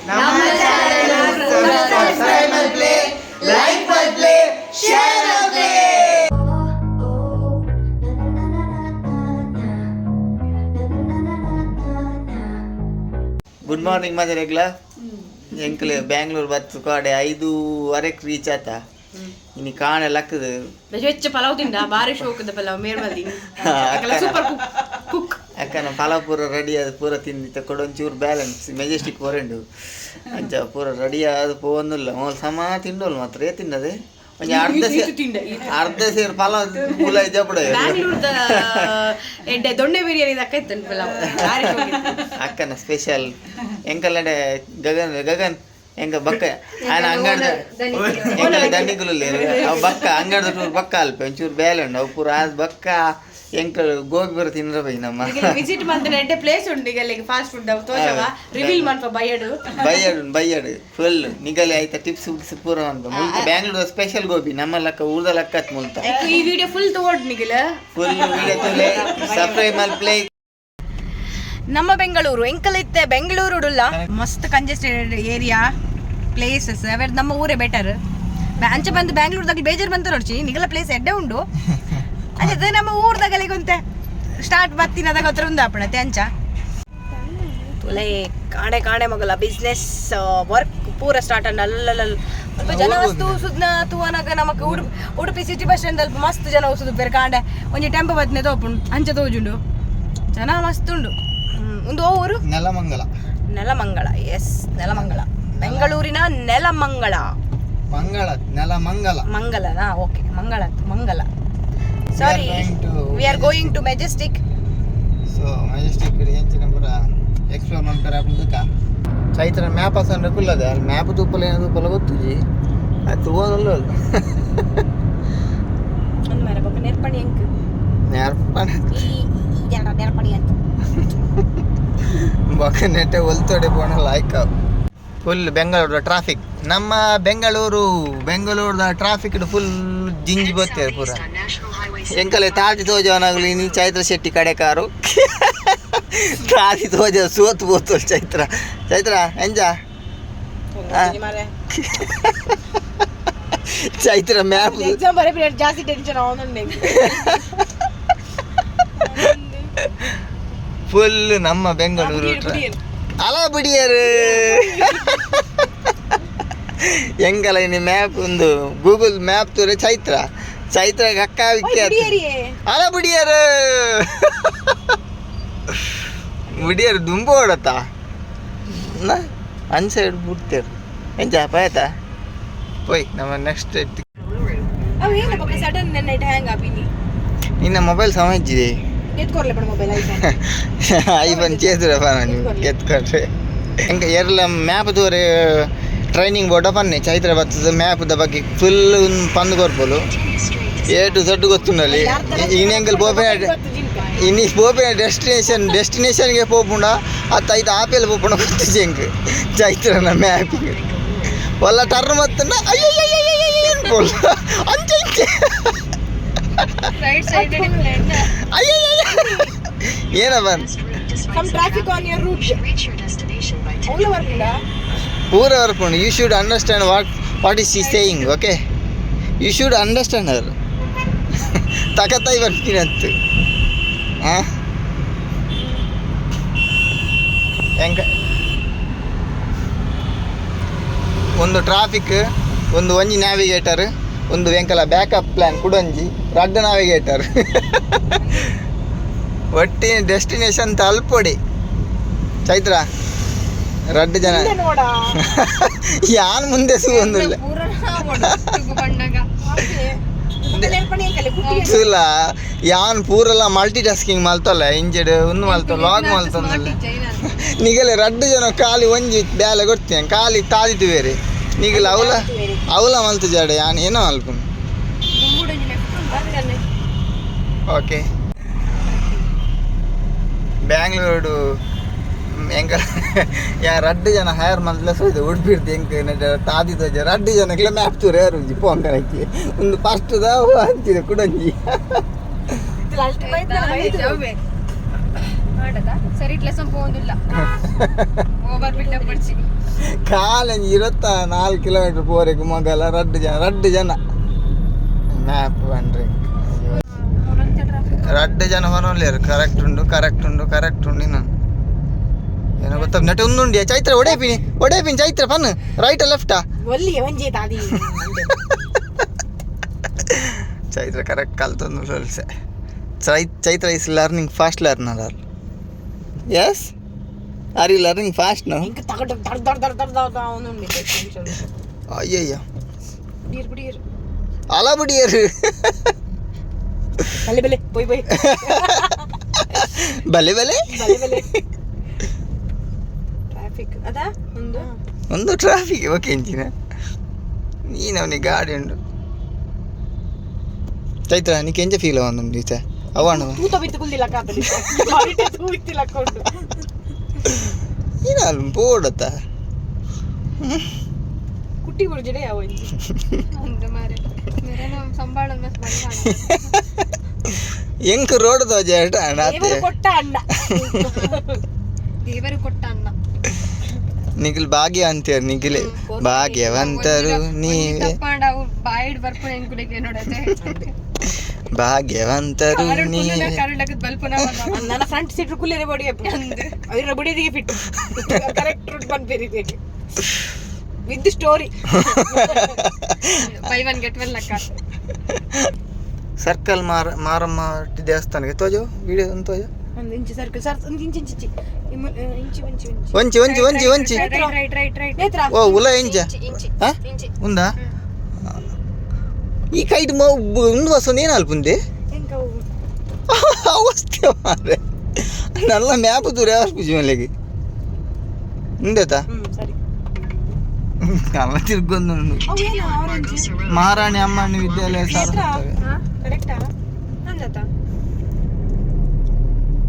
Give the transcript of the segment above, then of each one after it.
ನಮ್ಮ channel subscribe ಮಲ್ಪ್ಲೆ, like ಮಲ್ಪ್ಲೆ, ಶೇರ್ ಮಲ್ಪ್ಲೆ. ಗುಡ್ ಮಾರ್ನಿಂಗ್ ಮಾತಾಡಿಗ್ಲ. ಎಂಕ್ಲೆ ಬ್ಯಾಂಗ್ಳೂರ್ ಬತ್ತು ಕಾಡೆ 5:30ಕ್ಕೆ ರೀಚ್ ಆತ. ಇನ್ನು ಕಾಣೆ ಲಕ್ಕದು. ಹೆಚ್ಚು ಪಲಾವ್ ತಿಂದ ಬಾರಿ ಶೋಕದ ಪಲಾವ್ ಮೇರ್ ಮಲ್ದಿ. Super cook cook. ಅಕ್ಕನ ಪಲಾವ್ ಪೂರ ರೆಡಿ ಅದು ಪೂರ ತಿಂದಿತ್ತ ಕೊಡೊಂಚೂರು ಬ್ಯಾಲೆನ್ಸ್ ಮೆಜೆಸ್ಟಿಕ್ ಹೊರಂಡು ಅಂಚ ಪೂರ ರೆಡಿ ಆದ್ ಪೋವೊಂದುಲ್ಲ. ಮೂಲು ಸಮ ತಿಂಡೋಲ್ ಮಾತ್ರ ಏ ತಿನ್ನದೆ ಒಂಜಿ ಅರ್ಧ ಈತು ತಿಂಡ, ಅರ್ಧ ಸೇರು ಪಲಾವ್ ಮೂಲ ಜಪಡ. ಬ್ಯಾಂಗ್ಳೂರ್ದ ಎಡ್ಡೆ ದೊಣ್ಣೆ ಬಿರಿಯಾನಿ ದಕ್ಕ ಇತ್ತು ಪಲಾವ್ ಬಾರಿ ಶೋಕ್ ಇತ್ತು. ಅಕ್ಕನ ಸ್ಪೆಷಲ್ ಎಂಕಲ್ಲಡೆ ಗಗನ್ ಗಗನ್ ಎಂಕ ಬಕ್ಕ ಆಯನ ಅಂಗಡ್ದ ಎಂಕಲ್ಲ ದಂಡಿಗುಲು ಅವು ಬಕ್ಕ ಅಂಗಡ್ದ ಟೂರ್ ಬಕ್ಕ ಅಲ್ಪ ಒಂಚೂರು ಬ್ಯಾಲೆಂಡ್ ಅವು ಪೂರ ಆದ್ ಬಕ್ಕ ಎಂಕಲ್ ಗೋಬಿ ಬರ ತಿನ್ರ ಬೈ ನಮ್ಮ. ಈಗ ವಿಸಿಟ್ ಮಂತ್ನ ಎಡ್ಡೆ ಪ್ಲೇಸ್ ಉಂಡು ಈಗ ಅಲ್ಲಿಗೆ ಫಾಸ್ಟ್ ಫುಡ್ ಅವು ತೋಜವ ರಿವೀಲ್ ಮನ್ಪ ಬಯ್ಯಡು. ಬೈಯಡು ಬೈಯಡು ಫುಲ್ ನಿಗಲೆ ಆಯ್ತಾ ಟಿಪ್ಸ್ ಗಿಪ್ಸ್ ಪೂರ ಅನ್ಪ. ಮುಲ್ತ ಬ್ಯಾಂಗ್ಳೂರ್ ಸ್ಪೆಷಲ್ ಗೋಬಿ ನಮ್ಮ ಲಕ್ಕ ಊರ್ದ ಲಕ್ಕತ್ ಮುಲ್ತ. ಈ ವಿಡಿಯೋ ಫುಲ್ ತೋಡ್ ನಿಗಿಲ. ಫುಲ್ ವಿಡಿಯೋ ತುಲೆ, ಸಬ್ಸ್ಕ್ರೈಬ್ ಮಲ್ಪ್ಲೆ. ನಮ್ಮ ಬೆಂಗಳೂರು ಎಂಕಲಿತ್ತೆ ಬೆಂಗಳೂರು ಉಡುಲ್ಲ ಮಸ್ತ್ congested area places ಅವೆರ್ ನಮ್ಮ ಊರೇ ಬೆಟರ್. ಅಂಚೆ ಬಂದು ಬ್ಯಾಂಗ್ಳೂರ್ದಾಗ ಬೇಜಾರು ಬಂತ ನೋಡ್ಚಿ ನಿಗಲ ಪ್ಲೇಸ್ ಎಡ್ಡೆ ಉಂಡು. ಅದೇ ನಮ್ಮ ಊರ್ದಾಗಲಿಗೊಂತೆ ಸ್ಟಾರ್ಟ್ ಬತ್ತಿನದಾಗ ಹತ್ರ ಉಂದು ಅಪ್ಪಣತೆ ಅಂಚ ತುಲೆ ಕಾಣೆ ಕಾಣೆ ಮಗಲ ಬಿಸ್ನೆಸ್ ವರ್ಕ್ ಪೂರ ಸ್ಟಾರ್ಟ್ ಅನ್ನ ಅಲ್ಲಲ್ಲ ಸ್ವಲ್ಪ ಜನ ವಸ್ತು ಸುದ್ನ ತೂವನಾಗ ನಮಕ್ Udupi Udupi city bus stand ಅಲ್ಪ ಮಸ್ತ್ ಜನ ವಸುದು ಬೇರೆ ಕಾಂಡೆ ಒಂಜಿ ಟೆಂಪೋ ಬತ್ನೆ ತೋಪುಂಡು ಅಂಚ ತೋಜುಂಡು ಜನ ಮಸ್ತ್ ಉಂಡು. ಒಂದು ಊರು. ನೆಲಮಂಗಲ. ನೆಲಮಂಗಳ, ಎಸ್, ನೆಲಮಂಗಳ, ಬೆಂಗಳೂರಿನ ನೆಲಮಂಗಳ. ಮಂಗಳ ನೆಲಮಂಗಲ. ಮಂಗಲನಾ? ಓಕೆ, ಮಂಗಳ ಮಂಗಲ, ಸಾರಿ. going to we are going to Majestic. So Majestic ಎಂಚಿನ ಪೂರ ಎಕ್ಸ್ಪ್ಲೋರ್ ಮಲ್ಪೆರೆ ಆಪುಂಡುಕ ಚೈತ್ರ ಮ್ಯಾಪ್ ಅಸಂದ್ರೆ ಕುಲ್ಲದೆ ಅಲ್ಲಿ ಮ್ಯಾಪ್ ತೂಪಲ ಏನು ತೂಪಲ ಗೊತ್ತುಜಿ ಅದು ತೂವೊಂದುಲ್ಲ. ಒಂದು ಮೇರೆ ಪಕ್ಕ ನೆರ್ಪಣಿ ಎಂಕ್. ನೆರ್ಪಣ. ಈ ಈ ಜನ ನೆರ್ಪಣಿ ಅಂತ. ಬೊಕ ನೆಟ್ಟೆ ಒಲ್ತೊಡೆ ಪೋಣ ಲಾಯ್ಕ್ ಫುಲ್ ಬೆಂಗಳೂರು ಟ್ರಾಫಿಕ್. ನಮ್ಮ ಬೆಂಗಳೂರು ಬೆಂಗಳೂರದ ಟ್ರಾಫಿಕ್ ಫುಲ್ ಜಿಂಜಿ ಬರ್ತೇವೆ ಪೂರ. ಎಂಕಲೆ ತಾಜಿ ತೋಜವನಾಗಲಿ ನೀ ಚೈತ್ರ ಶೆಟ್ಟಿ ಕಡೆ ಕಾರು ತಾಜಿ ತೋಜ ಸೋತು ಬೋತು. ಚೈತ್ರ ಚೈತ್ರ ಎಂಜ ಆ? ಚೈತ್ರ ಮ್ಯಾಪ್ ಎಕ್ಸಾಮ್ ಬರೀ ಜಾಸ್ತಿ ಟೆನ್ಷನ್ ಅವನುಂಡೆ. ಫುಲ್ ನಮ್ಮ ಬೆಂಗಳೂರು ಅಲ ಬಿಡಿಯರು. ಎಂಕಲ ಇನಿ ಮ್ಯಾಪ್ ಒಂದು ಗೂಗಲ್ ಮ್ಯಾಪ್ ತೋರೆ ಚೈತ್ರ ಚೈತ್ರ ಅಕ್ಕ ವಿಖ್ಯಾತ ಅಲ ಬಿಡಿಯರು ಬಿಡಿಯರು ದುಂಬು ಓಡತ್ತ ಅನ್ಸೈಡ್ ಬಿಡ್ತೇರು ಎಂಚ ಪಾಯತ ಪೋಯ್ ನಮ್ಮ ನೆಕ್ಸ್ಟ್. ಅವು ಏನು ಪಕ್ಕ ಸಡನ್ ನೆನ್ನ ಹ್ಯಾಂಗ್ ಆಪಿನಿ. ನಿನ್ನ ಮೊಬೈಲ್ ಸಮ ಇಜ್ಜಿದೆ. ಎತ್ಕೊರ್ಲೆ ಬಡ ಮೊಬೈಲ್. ಐಫೋನ್ ಚೇతుರಪ್ಪ ನಾನು ಎತ್ಕೊಂಡ್ರೆ ಎಂಕ ಎರ್ಲ ಮ್ಯಾಪ್ ತೋರೆ ಟ್ರೈನಿಂಗ್ ಬೋರ್ಡ ಪನ್ನೆ ಚೈತ್ರ ಬರ್ತದೆ ಮ್ಯಾಪ್ದ ಬಗ್ಗೆ ಫುಲ್ ಪಂದು ಕೊರ್ಪೋಲು ಎ ಟು ಝಡ್ ಗೊತ್ತುಂಡಲ್ಲಿ. ಇನ್ನು ಎಂಕಲ್ ಪೋಪಿನ ಇನ್ನು ಪೋಪಿನ ಡೆಸ್ಟಿನೇಷನ್ ಡೆಸ್ಟಿನೇಷನ್ಗೆ ಪೋಪುಂಡ ಅತ್ತ ಐತ ಆಪೇಲ್ ಪೋಪುಂಡ ಗೊತ್ತಿಜಿ ಎಂಕ್. ಚೈತ್ರನ ಮ್ಯಾಪಿಂಗ್ ಒಲ್ಲ ಟರ್ನ್ ಮತ್ತಂಡ ಅಯ್ಯೋ ಪೋಲ್ ಅಂಚೆ ಇಂಚೆ. ರೈಟ್ ಸೈಡ್ ಅಯ್ಯೋ ಏನಪ್ಪ. Some traffic on your route. ಅವಳ ವರ್ಕುಂಡ. ಪೂರ ವರ್ಪುಂಡು. You should understand what is she saying, okay? You should understand her. ತಕತಾಯಿ ಬರ್ತೀನಂತು ಹಾಂ ಎಂಕ ಒಂದು ಟ್ರಾಫಿಕ್ ಒಂದು ಒಂಜಿ ನ್ಯಾವಿಗೇಟರ್ ಒಂದು ಎಂಕಲ ಬ್ಯಾಕಪ್ ಪ್ಲ್ಯಾನ್ ಕುಡೊಂಜಿ ರಡ್ಡ್ ನ್ಯಾವಿಗೇಟರ್ ಒಟ್ಟಿನ ಡೆಸ್ಟಿನೇಷನ್ ತಲುಪೊಡಿ ಚೈತ್ರ ರಡ್ಡ್ ಜನ. ನೋಡ. ಯಾನ್ ಮುಂದೆ ಸೂ ಒಂದಿಲ್ಲ. ಸುಲ ಯಾನ್ ಪೂರೆಲ್ಲ ಮಲ್ಟಿ ಟಾಸ್ಕಿಂಗ್ ಮಲ್ತಲ್ಲ ಇಂಜೆಡ್ ಒಂದು ಮಲ್ತ ಲಾಗ್ ಮಲ್ತೊಂದಲ್ಲ. ನಿಗಲೆ ರಡ್ಡ್ ಜನ ಖಾಲಿ ಒಂಜಿ ಬ್ಯಾಲೆ ಕೊಡ್ತೀನಿ ಖಾಲಿ ತಾದಿತು ಬೇರೆ ನಿಗಲ ಅವಲ ಅವಲ ಮಲ್ತು ಜಾಡೆ ಯಾನ್ ಏನೋ ಮಲ್ಪುನು. ಓಕೆ, ಬ್ಯಾಂಗ್ಳೂರು ಎಂಕ ಯಾ ರಡ್ಡ್ ಜನ ಹೈರ್ ಮಲ್ತಲ ಸೋಯ್ದು ಉಡ್ಬಿಡ್ದು ಎಂಕ್ ತಾದಿ ತೋಜ ರಡ್ಡ್ ಜನಕ್ಲೆ ಮ್ಯಾಪ್ ತೂರೆ ಯಾರು ಪೋಂಕನಕ್ಕೆ ಒಂದು ಫಸ್ಟ್ ದ ಅಂಚಿದೆ ಕುಡಂಜಿ. ಆಡದ ಸರಿ ಇಟ್ಲೆ ಸಂಪು ಒಂದಿಲ್ಲ ಓವರ್ ಬಿಲ್ಡಪ್ ಪಡಿಸಿ. ಕಾಲಂಜಿ 24 ಕಿಲೋಮೀಟರ್ ಪೋರೆಗ್ ಮಗಲ ರಡ್ಡು ಜನ, ರಡ್ಡು ಜನ ಮ್ಯಾಪ್ ಬನ್ರಿ. ರಡ್ಡು ಜನ ಹೊನೊಲ್ಲೇರು. ಕರೆಕ್ಟ್ ಉಂಡು, ಕರೆಕ್ಟ್ ಉಂಡು, ಕರೆಕ್ಟ್ ಉಂಡು. ನಾನು ಏನೋ ಗೊತ್ತ ನೆಟ್ ಒಂದುಂಡಿ. ಚೈತ್ರ, ಒಡೇಪಿನಿ, ಒಡೇಪಿನಿ. ಚೈತ್ರ, ಪನ್ ರೈಟ್ ಲೆಫ್ಟಾ? ಒಲ್ಲಿ ಒಂಜಿ ತಾದಿ. ಚೈತ್ರ ಕರೆಕ್ಟ್ ಕಲ್ತೊಂದು ಸೊಲ್ಸೆ. Chaitra is learning fast learner. Yes, are you learning fast? No. ಇಂಕ ತಗಡ ದಡ್ ದಡ್ ದಡ್ ದಡ್ ದಡ್ ಅವನುಂಡಿ. ಅಯ್ಯಯ್ಯ. ಬಿಡಿಯರ್ ಬಿಡಿಯರ್. ಅಲ ಬಿಡಿಯರು. ಬಲೆ ಬಲೆ ಬೊಯ್ ಬೊಯ್. ಬಲೆ ಬಲೆ. ಬಲೆ ಬಲೆ. ಟ್ರಾಫಿಕ್ ಅದಾ ಒಂದು. ಒಂದು ಟ್ರಾಫಿಕ್. ಓಕೆ, ಇಂಚಿನ ನೀನು ಅವನಿಗೆ ಗಾಡಿ ಉಂಡು. ಚೈತ್ರ, ನೀಕೆ ಎಂಜ ಫೀಲ್ ಒಂದು ಈಚೆ ಅವಣ? ತೂತ ಬಿತ್ತು ಕುಲ್ದಿಲ್ಲ ಕಾಪಲಿ ತೂತಿಲ್ಲ ಕೊಂಡು. ನೀನು ಅಲ್ಲಿ ಬೋಡತ್ತ. ಕುಟ್ಟಿ ಗುರ್ಜಡೆ ಯಾವ ಇಂಚಿ. ಒಂದು ಮಾರೆ ಮೇರೆ ಸಂಬಾಳ. ಎಂಕ್ ರೋಡ್ ತೋಜ. ದೇವರು ಕೊಟ್ಟ ಅಣ್ಣ. ದೇವರು ಕೊಟ್ಟ ಅನ್ನ. ನಿಖಿಲ್ ಭಾಗ್ಯ ಅಂತೀರ, ನಿಖಿಲ್ ಭಾಗ್ಯವಂತರು ನೀವೇ. ತಪ್ಪಾಂಡ ಅವು ಬಾಯಿಡ್ ಬರ್ಪುನ ಎಂಕುಲೆಗೆ ನೋಡತೆ. ಭಾಗ್ಯವಂತರು ನೀವೇ. ಕರುಡಕದ ಬಲ್ಪುನ. ನನ್ನ ಫ್ರಂಟ್ ಸೀಟ್ ಕುಲ್ಲೇರೆ ಬಡಿ ಅವರ ಬಡಿದಿಗೆ ಫಿಟ್ ಕರೆಕ್ಟ್ ರೂಟ್ ಬಂದ್ಬೇರಿದೆ with story. Buy one get one ಲಕ್ಕ. ಸರ್ಕಲ್ ಮಾರ ಮಾರಮ್ಮ ದೇವಸ್ಥಾನಕ್ಕೆ ತೋಜು, ವಿಡಿಯೋ ಒಂದು ತೋಜು. ಒಂದು ಇಂಚು ಸರ್ಕಲ್ ಸರ್, ಒಂದು ಇಂಚು ಇಂಚು ಇಂಚು ಇಂಚು ಇಂಚು ಇಂಚು. ಒಂಚಿ ಒಂಚಿ ಒಂಚಿ ಒಂಚಿ. Right right right right. Netra. ಓ ಉಲ ಇಂಚ. ಇಂಚಿ. ಹಾ? ಇಂಚಿ. ఉందా ಈ ಕೈಟ್ ಒಂದು ಬಸ್ ಏನು ಅಲ್ಪುಂದೆ. ಎಂಕ? ಅವಸ್ಥೆ ಮಾರೆ, ನಲ್ಲ ಮ್ಯಾಪ್ ದೂರ ಪೂಜೆ ಮಲೆಗೆ ಉಂದೇತಾ. ಹ್ಮ್ ಸರಿ. ಕಲ್ಲ ತಿರ್ಗೊಂದು. ಅವೇನು ಆರೆಂಜ್? ಮಹಾರಾಣಿ ಅಮ್ಮಣ್ಣಿ ವಿದ್ಯಾಲಯ ಸರ್. ಕರೆಕ್ಟಾ? ಅಂದತ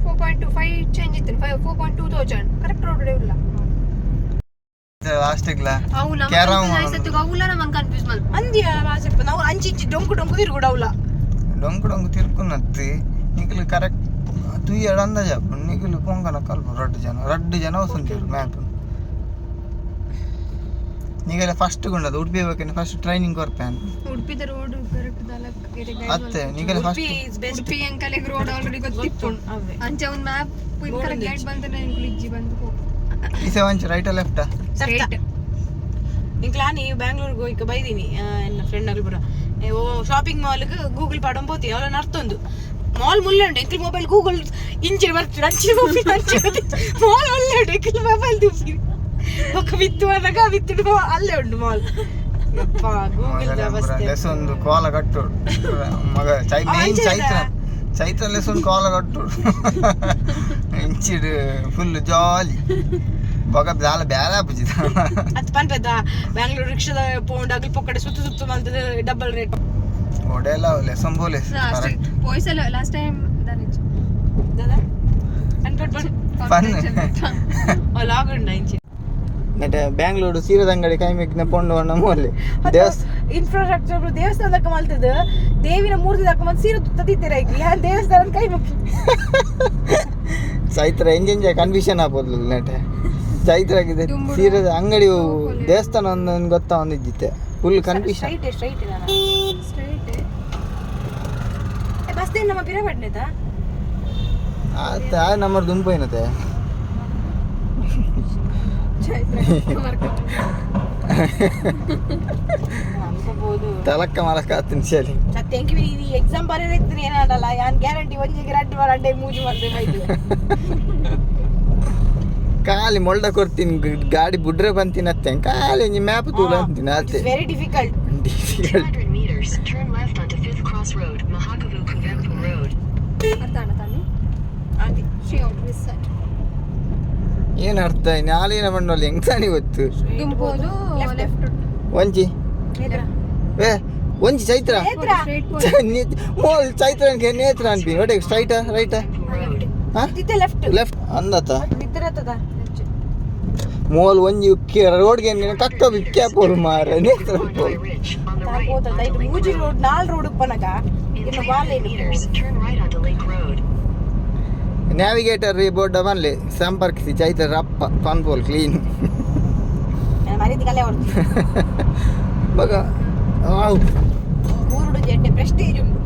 4.25 ಚೇಂಜ್ ಇತ್ತು, 4.2 thousand correct road ಇಲ್ಲ. ಲಾಸ್ಟಿಗ್ಲ ಅವು ನಮ್ಮ ಕ್ಯಾರಮ್. ಅವುಲ ನಮಗೆ ಕನ್ಫ್ಯೂಸ್ ಮಲ್ಪ. ಅಂದ್ಯ ವಾಸಪ್ಪ, ನಾವು ಅಂಚಿ ಇಂಚಿ ಡೊಂಕು ಡೊಂಕು ತಿರುಗುಡ ಅವಲ. ಡೊಂಕು ಡೊಂಕು ತಿರ್కున్నತ್ತಿ. ನಿಖಿಲ್ ಕರೆಕ್ಟ್ ತುಯ್ಯಡ ಅಂದಾಜ. ನಿಖಿಲ್ ಪೊಂಗನ ಕಲ್ಪ ರಡ್ಡು ಜನ, ರಡ್ಡು ಜನ ವಸಂತೀರು ಮ್ಯಾಪ್. ನಿಗಲ ಫಸ್ಟ್ ಗುಂಡದು ಉಡುಪಿ ಹೋಗಕ್ಕೆ ಫಸ್ಟ್ ಟ್ರೈನಿಂಗ್ ಕೊರ್ಪೆ. ಉಡುಪಿದ ರೋಡ್ ಕರೆಕ್ಟ್ ದಾಲ. ಅತ್ತೆ ನಿಗಲ first. Udupi is best. Udupi ಅಂಕಲೆಗ್ ರೋಡ್ ಆಲ್ರೆಡಿ ಗೊತ್ತಿತ್ತು. ಅವೇ. ಅಂಚೆ ಒಂದು ಮ್ಯಾಪ್ ಕರೆಕ್ಟ್ ಗೈಡ್ ಬಂದ್ರೆ ಎಂಕುಲು ಇಜ್ಜಿ ಬಂದು. ಇಸೆ ಒಂಚು ರೈಟ್ ಲೆಫ್ಟ್? ಸ್ಟ್ರೈಟ್. ಇಂಕ್ಲಾ ನೀವು ಬ್ಯಾಂಗ್ಳೂರ್ಗೆ ಹೋಯ್ಕ ಬೈದೀನಿ ಎನ್ನ ಫ್ರೆಂಡ್ ಅಗ್ಲು ಪೂರ. ಓ ಶಾಪಿಂಗ್ ಮಾಲ್ಗೆ ಗೂಗಲ್ ಪಾಡೊಂದು ಪೋತಿ ಅವಳ ನರ್ತೊಂದು ಮಾಲ್ ಮುಲ್ಲೆ ಉಂಟು. ಎಂಕ್ಲು ಮೊಬೈಲ್ ಗೂಗಲ್ ಇಂಚಿನ ಬರ್ತದೆ, ಅಂಚಿನ ಮೊಬೈಲ್ ಅಂಚಿನ ಮಾಲ್ ಒಳ್ಳೆ ಉಂಟು. ಎಂಕ್ಲು ಮೊಬೈಲ್ ತೂಪಿ ಬೊಕ್ಕ ಬಿತ್ತು ಆದಾಗ ಬಿತ್ತು ಅಲ್ಲೇ ಉಂಟು ಮಾಲ್. ಯಪ್ಪ, ಗೂಗಲ್ ವ್ಯವಸ್ಥೆ. ಲೆಸ್ ಒಂದು ಕೋಲ ಕಟ್ಟು ಮಗ ಚೈ ಮೇನ್. ಚೈತ್ರ, ಚೈತ್ರ ಲೆಸ್ ಒಂದು ಕೋಲ ಕಟ್ಟು ಇಂಚಿಡ್ ಫುಲ್ ಜಾಲಿ ಬೊಕ ದಾಲ ಬೇರೆ ಆಪುಜಿದ. ಅದು ಪನ್ಪೆದ ಬ್ಯಾಂಗ್ಳೂರ್ ರಿಕ್ಷಾದ ಪೋಂಡ್ ಅಗ್ಲು ಪೊಕ್ಕಡೆ ಸುತ್ತು ಸುತ್ತು ಮಂತದ ಡಬಲ್ ರೇಟ್. ಒಡೆಲ್ಲ ಲೆಸನ್ ಬೋಲೆ ಕರೆಕ್ಟ್. ಪೋಯ್ಸಲ ಲಾಸ್ಟ್ ಟೈಮ್ ದಾನಿಚ್ಚು. ದಾದಾ ಅನ್ಪಟ್ ಬನ್. ಪನ್. ಲಾಗ್ ಉಂಡ ಇಂಚಿ. ನೆಟ್ ಬ್ಯಾಂಗ್ಳೂರು ಸೀರೆದ ಅಂಗಡಿ ಕೈ ಮಿಗ್ನ ಪೊಂಡು ಬಣ್ಣ ಮೂಲೆ ದೇವಸ್ಥಾನ. ಇನ್ಫ್ರಾಸ್ಟ್ರಕ್ಚರ್ ದೇವಸ್ಥಾನದಕ್ಕ ಮಲ್ತದ ದೇವಿನ ಮೂರ್ತಿ ದಕ್ಕ ಮಲ್ತ್ ಸೀರೆ ತುತ್ತದಿತ್ತೀರ ಯಾನ್ ದೇವಸ್ಥಾನ ಕೈ ಮುಕ್ಕಿ. ಚೈತ್ರ ಎಂಜೆಂಜ ಕನ್ಫ್ಯೂಷನ್ ಆಗ್ಬೋದು ನೆಟ್ ಚೈತ್ರಾಗಿದೆ. ಸೀರೆದ ಅಂಗಡಿ ದೇವಸ್ಥಾನ ಒಂದು ಗೊತ್ತಾ ಒಂದು ಇದ್ದಿತ್ತೆ, ಫುಲ್ ಕನ್ಫ್ಯೂಷನ್. ಸ್ಟ್ರೈಟ್ ಸ್ಟ್ರೈಟ್ ನಾನು. ಸ್ಟ್ರೈಟ್. ಬಸ್ ನಮ್ಮ ಪಿರ ಪಡ್ನೇತಾ. ಆತ ನಮ್ಮ ದುಂಪು ಏನತ್ತೆ. ಅನ್ಕೋಬಹುದು. ತಲಕ್ಕ ಮಲಕ್ಕ ಆತಿನ ಶಾಲಿ. ಸತ್ಯ ಎಂಕ್ ಈ ಎಕ್ಸಾಮ್ ಬರೆಯರೆ ಇತ್ತು ಏನಾಡಲ್ಲ ಯಾನ್ ಗ್ಯಾರಂಟಿ ಒಂಜಿಗೆ ರಡ್ಡು ವಾರ ಅಡ್ಡೆ ಮೂಜಿ ಮಂದೆ ಬೈದು. ಖಾಲಿ ಮೊಲ್ಡ ಕೊಡ್ತೀನಿ, ಗಾಡಿ ಬುಡ್ರೆ ಬಂತೀನಿ ಅತ್ತೆ. ಖಾಲಿ ಒಂಜಿ ಮ್ಯಾಪ್ ತೂಲ ಅಂತೀನಿ ಅತ್ತೆ. Very difficult. Difficult. 200 meters, turn left onto 5th Cross Road, Mahakavu Kuvempu Road. ಅರ್ಥ ಅಣ್ಣ ತಾನು. ಅಂದಿ. Shri office side. ಏನು ಅರ್ಥ ನಾಲೇನ ಬಂಡೋಲ್ಲ ಹೆಂಗ್ ತಾನಿ ಗೊತ್ತು. ದುಂಬೋದು ಲೆಫ್ಟ್. ಒಂಜಿ ಏ ಒಂಜಿ ಚೈತ್ರ. ನೇತ್ರ. ಸ್ಟ್ರೈಟ್. ಮೋಲ್ ಚೈತ್ರ ನೇತ್ರ ಅನ್ಪಿ ಒಡೆ ಸ್ಟ್ರೈಟಾ ರೈಟಾ? Road. ಹಾ. ಇತ್ತೆ ಲೆಫ್ಟ್. ಲೆಫ್ಟ್ ಅಂದತ. ನಿದ್ರತದ. ಮೋಲ್ ಒಂಜಿ ರೋಡ್ಗೆ ಕಕ್ಕ ಬಿಕ್ಕೆ ಪೋರು ಮಾರ ನೇತ್ರ. Bondi Ridge, on the right, ಹೋತದ onto ಇದು Lake ಮೂಜಿ Road. Road ನಾಲ್ ರೋಡ್ ಉಪ್ಪನಗ In ಇನ್ನು ಬಾಲ್ 300 meters, turn right onto Lake Road. Navigator board ಬನ್ಲಿ ಸಂಪರ್ಕಿಸಿ ಚೈತ್ರ ರಪ್ಪ ಪನ್ಪೋಲ್ ಕ್ಲೀನ್. ಮರಿದ ಕಲೆ ಹೊಡ್ತು. ಬಗ ಆವ್. ಊರುಡು ಜೆಡ್ಡೆ ಪ್ರೆಸ್ಟೀಜ್ ಉಂಡು.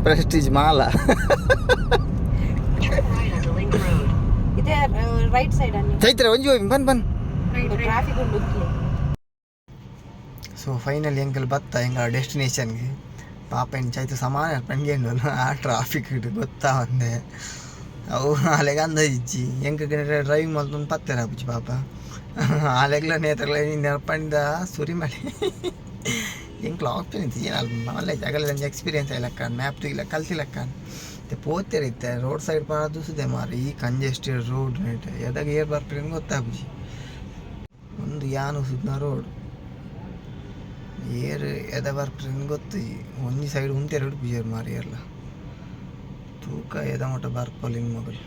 ಪ್ರೆಸ್ಟೀಜ್ ಮಾಲ. Turn right onto Link Road. ಇದೆ ರೈಟ್ ಸೈಡ್ ಅನ್ನಿ. ಚೈತ್ರ, ಒಂಜಿ ಹೋಗಿ ಬನ್ ಬನ್. ಟ್ರಾಫಿಕ್ ಉಂಡು ಉತ್ತಲೆ. ಸೊ ಫೈನಲಿ ಎಂಕಲ್ ಬತ್ತ ಎಂಗಳ ಡೆಸ್ಟಿನೇಷನ್ಗೆ. ಪಾಪ ಏನು ಚೈತ್ರ ಸಮಾನ ಪಂಗೆ ಆ ಟ್ರಾಫಿಕ್ ಇಟ್ಟು ಗೊತ್ತಾ ಒಂದೆ ಅವು ಅಲೆಗ ಅಂದ ಇಜ್ಜಿ. ಎಂಕ ಡ್ರೈವಿಂಗ್ ಮಲ್ತೊಂದು ಪತ್ತೆರ ಆಪುಜಿ ಪಾಪ. ಆಲೆಗ್ಲ ನೇತ್ರಗ್ಲ ನೆನಪಂಡ ಸುರಿ ಮಾಡಿ ಎಂಕ್ಲ ಆಪ್ಷನ್ ಇತ್ತು ಏನು ಅಲ್ಪ ಮಲ್ಲ ಜಾಗಲ್ಲ. ಒಂಜಿ ಎಕ್ಸ್ಪೀರಿಯನ್ಸ್ ಆಯ್ಲಕ್ಕ, ಮ್ಯಾಪ್ ತೂಯಿಲ್ಲ ಕಲ್ತಿಲಕ್ಕ. ಮತ್ತೆ ಪೋತೆರ್ ಇತ್ತೆ ರೋಡ್ ಸೈಡ್ ಪಾಡ ದೂಸುದೆ ಮಾರಿ. ಈ ಕಂಜೆಸ್ಟೆಡ್ ರೋಡ್ ನೆಟ್ ಎದಾಗ ಏರ್ ಬರ್ಪಿನ ಗೊತ್ತಾಪುಜಿ. ಒಂದು ಯಾನು ಸುದ್ನ ರೋಡ್ ಏರ್ ಎದ ಬರ್ಪಿನ ಗೊತ್ತು. ಒಂಜಿ ಸೈಡ್ ಉಂತೆರಡು ಪೂಜಾರ್ ಮಾರಿ ಏರ್ಲ ತೂಕ ಎದ ಮಟ್ಟ ಬರ್ಪೊಲಿ ಮಗಲು.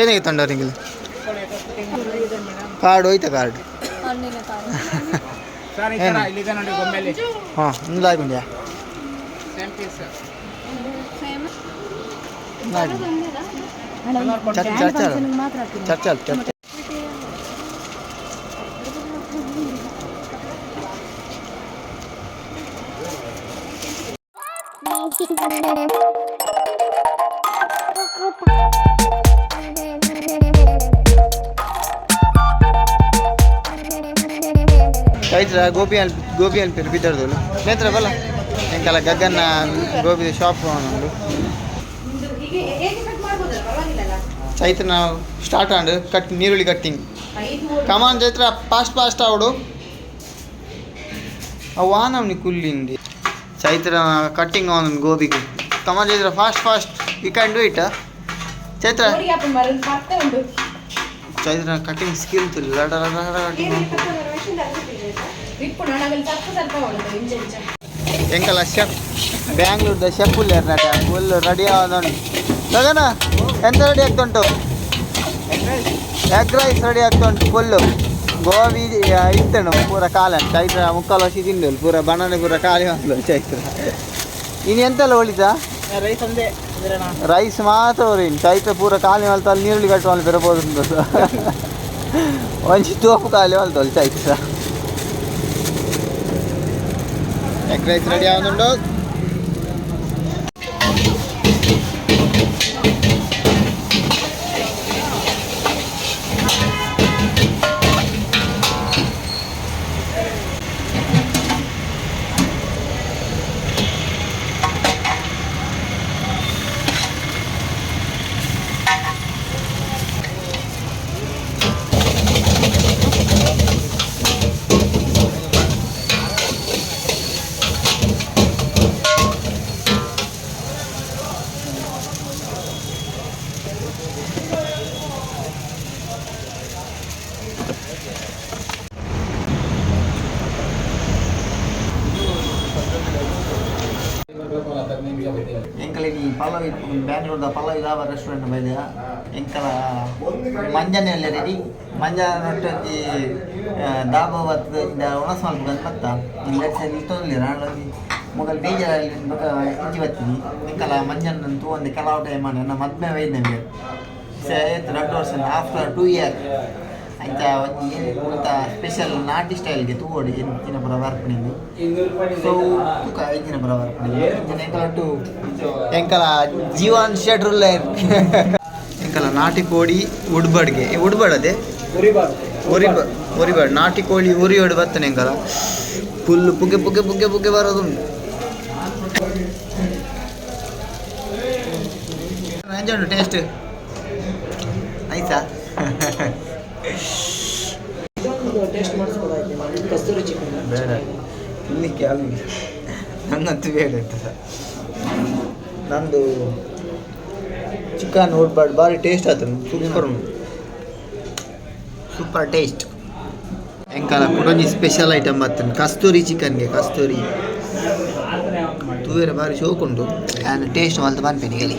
ಏನಾಗಿ ತೊಂಡವ್ರಿಗೆ ಕಾರ್ಡ್ ಹೋಯ್ತಾ? ಕಾರ್ಡ್ ಏನು? ಹಾಂ, ಇಂದಾಗುಂಡ್ಯಾ? Church church church church. Chaitra Gopi ಅಲ್ಲಿ, ಗೋಬಿ ಅಲ್ಲಿ ಪಿದರ್ದೋಲು ನೇತ್ರ ಬಲ್ಲ. ಎಂಕಲ ಗಗನ್ನ ಗೋಬಿ ಶಾಪ್ ಉಂಡು. ಹೀಗೆ ಹೇಗೆ ಕಟ್ ಮಾಡ್ಬೋದಲ್ಲ, ಪರವಾಗಿಲ್ಲಲ್ಲ? ಚೈತ್ರ ನಾವು ಸ್ಟಾರ್ಟ್ ಆಂಡ್ ಕಟ್ ನೀರುಳ್ಳಿ cutting. Come on Chaitra, fast fast ಆವಡು. ಅವು ಆನವ್ನಿ ಕುಲ್ಲಿಂದಿ. ಚೈತ್ರ ಕಟ್ಟಿಂಗ್ ಆನ್ ಗೋಬಿಗೆ. Come on Chaitra, fast fast, you can do it Chaitra. ನೋಡಿ, ಅಪ್ಪ ಮರದ ಮತ್ತೆ ಉಂಟು. ಚೈತ್ರ ಕಟ್ಟಿಂಗ್ ಸ್ಕಿಲ್ ತುಲ್ ಲಡ ಲಡ ಲಡ ಕಟ್ಟಿಂಗ್. ಇಪ್ಪು ನಾನು ಸ್ವಲ್ಪ ಸ್ವಲ್ಪ ಉಂಟು ಇಂಚ ಇಂಚ. ಎಂಕಲ ಶೆಫ್, ಬ್ಯಾಂಗ್ಳೂರ್ದ ಶೆಫ್ ಉಲ್ಲೇರ್ ನಟ ಫುಲ್ ರೆಡಿ ಆವೊಂದುಂಡು. ಗಗನ, ಎಂತ ರೆಡಿ ಆಗ್ತುಂಟು? ಎಗ್ ರೈಸ್ ರೆಡಿ ಆಗ್ತುಂಟು. ಫುಲ್ಲು ಗೋಬಿ ಇತ್ತುಂಡು ಪೂರ ಕಾಲನ್. ಚೈತ್ರ ಮುಕ್ಕಾಲು ವರ್ಷ ತಿಂದು ಪೂರ ಬಣ್ಣನೆ ಪೂರ ಖಾಲಿ ಬಂದ್ಲು. ಚೈತ್ರ, ಇನ್ನು ಎಂತೆಲ್ಲ ಒಳಿತಾ? ರೈಸ್ ಒಂದೇ. ರೈಸ್ ಮಾತ್ರ ಒರಿನ್. ಚೈತ್ರ ಪೂರ ಖಾಲಿ ಮಲ್ತಲ್ಲಿ ನೀರುಳ್ಳಿ ಕಟ್ಟುವಲ್ಲಿ ಬೆರಬೋದು. ಒಂಜಿ ತೋಪು ಖಾಲಿ ಮಲ್ತೋಲ್ ಚೈತ್ರ. ಎಗ್ ರೈಸ್ ರೆಡಿ ಆವೊಂದುಂಡು. ಎಂಕಲ ಈ ಪಲ್ಲವಿ ಬ್ಯಾಂಗ್ಳೂರ್ದ ಪಲ್ಲವಿ ದಾಬಾ ರೆಸ್ಟೋರೆಂಟ್ ಬೈದ. ಎಂಕಲ ಮಂಜನೆ ಎಲ್ಲ ರೆಡಿ. ಮಂಜನ ಒಂಜಿ ದಾಬಾ ಬತ್ತು ಇಂದ ಉಣಸ್ ಮಲ್ಪುಗಂತ ಬತ್ತ ನಿಲ್ತೊಂದಿಲ್ಲ. ನಾನು ಮೊಗಲ್ ಬೇಜಾರಲ್ಲಿ ಬೊಕ ಇಂಚಿ ಬತ್ತೀನಿ. ಎಂಕಲ ಮಂಜನ್ ತೂವೊಂದು ಕೆಲವು ಟೈಮ್ ನನ್ನ ಮದ್ಮೆ ವೈದ್ ನಮಗೆ ರಡ್ಡು ವರ್ಷ, ಆಫ್ಟರ್ 2 ಇಯರ್. ಅಂಚ ಒಂಜಿ ಮುಲ್ತ ಸ್ಪೆಷಲ್ ನಾಟಿ ಸ್ಟೈಲ್ಗೆ ತೂವೊಡು ಎಂಚಿನ ಪೂರ ಬರ್ಪುನಿಂದು. ಸೊ ತುಕ ಎಂಚಿನ ಪೂರ ಬರ್ಪುನಿ. ಇಂಚಿನ ಎಂಕಲ ಒಟ್ಟು ಎಂಕಲ ಜೀವನ್ ಶೆಡ್ರುಲ್ಲ. ಎಂಕಲ ನಾಟಿ ಕೋಡಿ ಉಡ್ಬಡ್ಗೆ ಉಡ್ಬಡ್ ಅದೇ ಉರಿ ಉರಿಬಾಡ್ ನಾಟಿ ಕೋಳಿ ಉರಿಯೋಡು ಬತ್ತನೆ. ಎಂಕಲ ಫುಲ್ ಪುಗೆ ಪುಗೆ ಪುಗೆ ಪುಗೆ ಬರೋದುಂಟು. ಎಂಜ ಟೇಸ್ಟ್ ನೈಸಾ? ಟೇಸ್ಟ್ ಮಾಡಿಸ್ಬೋದಾಯ್ತು ಕಸ್ತೂರಿ ಚಿಕನ್. ಬೇಡ, ತಿನ್ನಲಿಕ್ಕೆ ಆಗುದಿಲ್ಲ. ನನ್ನಂತೂ ಬೇಡ. ನಂದು ಚಿಕನ್ ಉಡ್ಬಾರ್ದು. ಭಾರಿ ಟೇಸ್ಟ್ ಆತನು, ಸೂಪರ್ ಉಂಟು, ಸೂಪರ್ ಟೇಸ್ಟ್. ಎಂಕಲ ಕುಡೊಂಜಿ ಸ್ಪೆಷಲ್ ಐಟಮ್ ಬರ್ತದೆ, ಕಸ್ತೂರಿ ಚಿಕನ್ಗೆ. ಕಸ್ತೂರಿ ತೂವೆರೆ ಭಾರಿ ಶೋಕ್ ಉಂಟು. ಆ್ಯಂಡ್ ಟೇಸ್ಟ್ ಮಲ್ತು ಪನ್ಪೇನೆ ಗಲಿ.